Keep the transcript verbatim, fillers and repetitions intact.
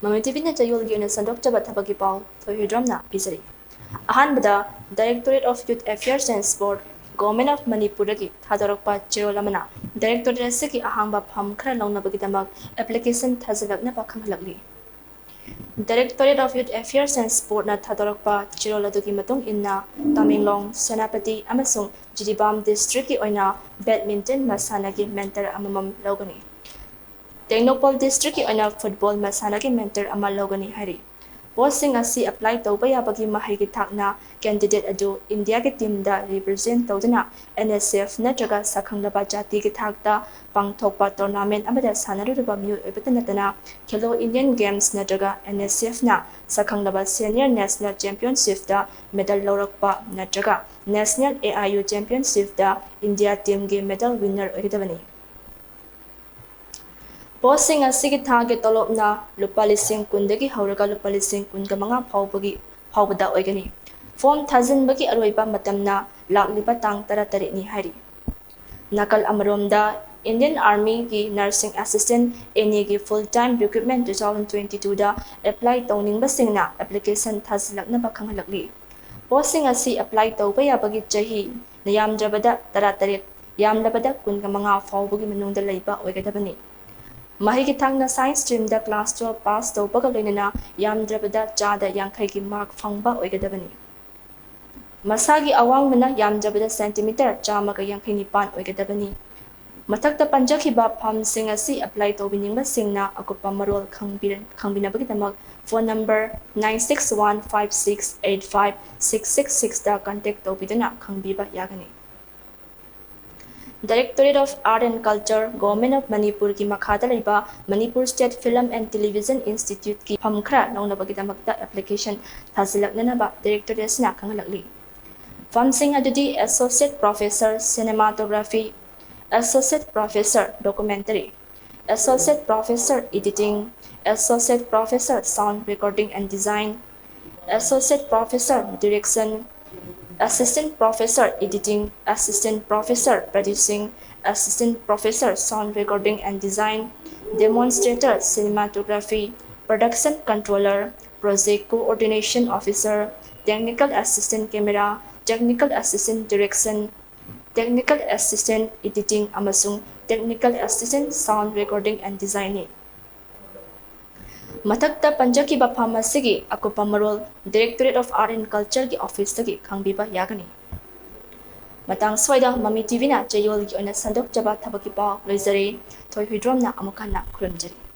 ꯃꯃꯤ ꯇꯤꯚꯤꯅ ꯆꯌꯣꯜꯒꯤ ꯑꯣꯏꯅ ꯁꯟꯗꯣꯛꯆꯕ ꯊꯕꯛꯀꯤ ꯄꯥꯎ ꯊꯣꯏꯍꯤꯗ꯭ꯔꯣꯝꯅ ꯄꯤꯖꯔꯤ꯫ ꯑꯍꯥꯟꯕꯗ, Directorate of Youth Affairs and Sport, Government of ꯃꯅꯤꯄꯨꯔꯗꯒꯤ ꯊꯥꯗꯣꯔꯛꯄ ꯆꯦꯔꯣꯜ ꯑꯃꯅ Directorate ꯑꯁꯤꯒꯤ ꯑꯍꯥꯡꯕ ꯐꯝ ꯈꯔ ꯂꯧꯅꯕꯒꯤꯗꯃꯛ application ꯊꯥꯖꯤꯜꯂꯛꯅꯕ ꯈꯪꯍꯜꯂꯛꯂꯤ꯫ Directorate of Youth Affairs and Sportꯅ ꯊꯥꯗꯣꯔꯛꯄ ꯆꯦꯔꯣꯜ ꯑꯗꯨꯒꯤ ꯃꯇꯨꯡ ꯏꯟꯅ, ꯇꯃꯦꯡꯂꯣꯡ, ꯁꯦꯅꯥꯄꯇꯤ ꯑꯃꯁꯨꯡ ꯖꯤꯔꯤꯕꯥꯝ districtꯀꯤ ꯑꯣꯏꯅ badminton ꯃꯁꯥꯟꯅꯒꯤ mentor ꯑꯃꯃꯝ ꯂꯧꯒꯅꯤ꯫ ꯇꯦꯡꯅꯧꯄꯜ districtꯀꯤ ꯑꯣꯏꯅ football ꯃꯁꯥꯟꯅꯒꯤ mentor ꯑꯃ ꯂꯧꯒꯅꯤ ꯍꯥꯏꯔꯤ꯫ Postꯁꯤꯡ ꯑꯁꯤ apply ꯇꯧꯕ ꯌꯥꯕꯒꯤ ꯃꯍꯩꯒꯤ ꯊꯥꯛꯅ candidate ꯑꯗꯨ ꯏꯟꯗꯤꯌꯥꯒꯤ teamꯗ represent ꯇꯧꯗꯨꯅ NSF ꯅꯠꯇ꯭ꯔꯒ ꯁꯛꯈꯪꯂꯕ ꯖꯥꯇꯤꯒꯤ ꯊꯥꯛꯇ ꯄꯥꯡꯊꯣꯛꯄ tournament ꯑꯃꯗ ꯁꯥꯟꯅꯔꯨꯔꯕ ꯃꯤꯑꯣꯏ ꯑꯣꯏꯕꯇ ꯅꯠꯇꯅ, Khelo Indian Games ꯅꯠꯇ꯭ꯔꯒ NSFꯅ ꯁꯛꯈꯪꯂꯕ senior national championshipꯇ medal ꯂꯧꯔꯛꯄ ꯅꯠꯇ꯭ꯔꯒ national AIU championshipꯇ ꯏꯟꯗꯤꯌꯥ teamꯒꯤ medal winner ꯑꯣꯏꯒꯗꯕꯅꯤ꯫ Postꯁꯤꯡ ꯑꯁꯤꯒꯤ ꯊꯥꯒꯤ ꯇꯣꯂꯣꯞꯅ ꯂꯨꯄꯥ ꯂꯤꯁꯤꯡ ꯀꯨꯟꯗꯒꯤ ꯍꯧꯔꯒ ꯂꯨꯄꯥ ꯂꯤꯁꯤꯡ ꯀꯨꯟꯒ ꯃꯉꯥ ꯐꯥꯎꯕꯒꯤ, ꯐꯥꯎꯕꯗ ꯑꯣꯏꯒꯅꯤ꯫ Form ꯊꯥꯖꯤꯟꯕꯒꯤ ꯑꯔꯣꯏꯕ ꯃꯇꯝꯅ ꯂꯥꯛꯂꯤꯕ ꯇꯥꯡ ꯇꯔꯥꯇꯔꯦꯠꯅꯤ ꯍꯥꯏꯔꯤ꯫ ꯅꯥꯀꯜ ꯑꯃꯔꯣꯝꯗ, Indian Armyꯒꯤ nursing assistant, NAꯒꯤ full time recruitment two thousand twenty twoꯗ apply ꯇꯧꯅꯤꯡꯕꯁꯤꯡꯅ application ꯊꯥꯖꯤꯜꯂꯛꯅꯕ ꯈꯪꯍꯜꯂꯛꯂꯤ꯫ Postꯁꯤꯡ ꯑꯁꯤ apply ꯇꯧꯕ ꯌꯥꯕꯒꯤ ꯆꯍꯤ ꯌꯥꯝꯗ꯭ꯔꯕꯗ ꯇꯔꯥꯇꯔꯦꯠ, ꯌꯥꯝꯂꯕꯗ ꯀꯨꯟꯒ ꯃꯉꯥ ꯐꯥꯎꯕꯒꯤ ꯃꯅꯨꯡꯗ ꯂꯩꯕ ꯑꯣꯏꯒꯗꯕꯅꯤ꯫ ꯃꯍꯩꯒꯤ ꯊꯥꯛꯅ science streamꯗ class twelve pass ꯇꯧꯕꯒ ꯂꯣꯏꯅꯅ ꯌꯥꯝꯗ꯭ꯔꯕꯗ ꯆꯥꯗ ꯌꯥꯡꯈꯩꯒꯤ mark ꯐꯪꯕ ꯑꯣꯏꯒꯗꯕꯅꯤ꯫ ꯃꯁꯥꯒꯤ ꯑꯋꯥꯡꯕꯅ ꯌꯥꯝꯗ꯭ꯔꯕꯗ centimeter ꯆꯥꯝꯃꯒ ꯌꯥꯡꯈꯩ ꯅꯤꯄꯥꯟ ꯑꯣꯏꯒꯗꯕꯅꯤ꯫ ꯃꯊꯛꯇ ꯄꯟꯖꯈꯤꯕ ꯐꯝꯁꯤꯡ ꯑꯁꯤ apply ꯇꯧꯕꯤꯅꯤꯡꯕꯁꯤꯡꯅ ꯑꯀꯨꯞꯄ ꯃꯔꯣꯜ ꯈꯪꯕꯤꯔ-, ꯈꯪꯕꯤꯅꯕꯒꯤꯗꯃꯛ phone number nine six one five six eight five six six sixꯇ contact ꯇꯧꯕꯤꯗꯨꯅ ꯈꯪꯕꯤꯕ ꯌꯥꯒꯅꯤ꯫ Directorate of Art and Culture, Government of ꯃꯅꯤꯄꯨꯔꯒꯤ ꯃꯈꯥꯗ ꯂꯩꯕ Manipur State Film and Television Instituteꯀꯤ ꯐꯝ ꯈꯔ ꯂꯧꯅꯕꯒꯤꯗꯃꯛꯇ application ꯊꯥꯖꯤꯜꯂꯛꯅꯅꯕ Directorate ꯑꯁꯤꯅ ꯈꯪꯍꯜꯂꯛꯂꯤ꯫ ꯐꯝꯁꯤꯡ ꯑꯗꯨꯗꯤ Associate Professor Cinematography, Associate Professor Documentary, Associate Professor Editing, Associate Professor Sound Recording and Design, Associate Professor Direction, Assistant Professor Editing, Assistant Professor Producing, Assistant Professor Sound Recording and Design, Demonstrator Cinematography, Production Controller, Project Coordination Officer, Technical Assistant Camera, Technical Assistant Direction, Technical Assistant Editing ꯑꯃꯁꯨꯡ Technical Assistant Sound Recording and Design ꯅꯤ꯫ ꯃꯊꯛꯇ ꯄꯟꯖꯈꯤꯕ ꯐꯝ ꯑꯁꯤꯒꯤ ꯑꯀꯨꯞꯄ ꯃꯔꯣꯜ Directorate of Art and Culture ꯒꯤ office ꯇꯒꯤ ꯈꯪꯕꯤꯕ ꯌꯥꯒꯅꯤ꯫ ꯃꯇꯥꯡ ꯁ꯭ꯋꯥꯏꯗ ꯃꯃꯤ ꯇꯤ ꯚꯤ ꯅ ꯆꯌꯣꯜꯒꯤ ꯑꯣꯏꯅ ꯁꯟꯗꯣꯛꯆꯕ ꯊꯕꯛꯀꯤ ꯄꯥꯎ ꯂꯣꯏꯖꯔꯦ꯫ ꯊꯣꯏ ꯍꯨꯏꯗ꯭ꯔꯣꯝꯅ ꯑꯃꯨꯛ ꯍꯟꯅ ꯈꯨꯔꯨꯝꯖꯔꯤ꯫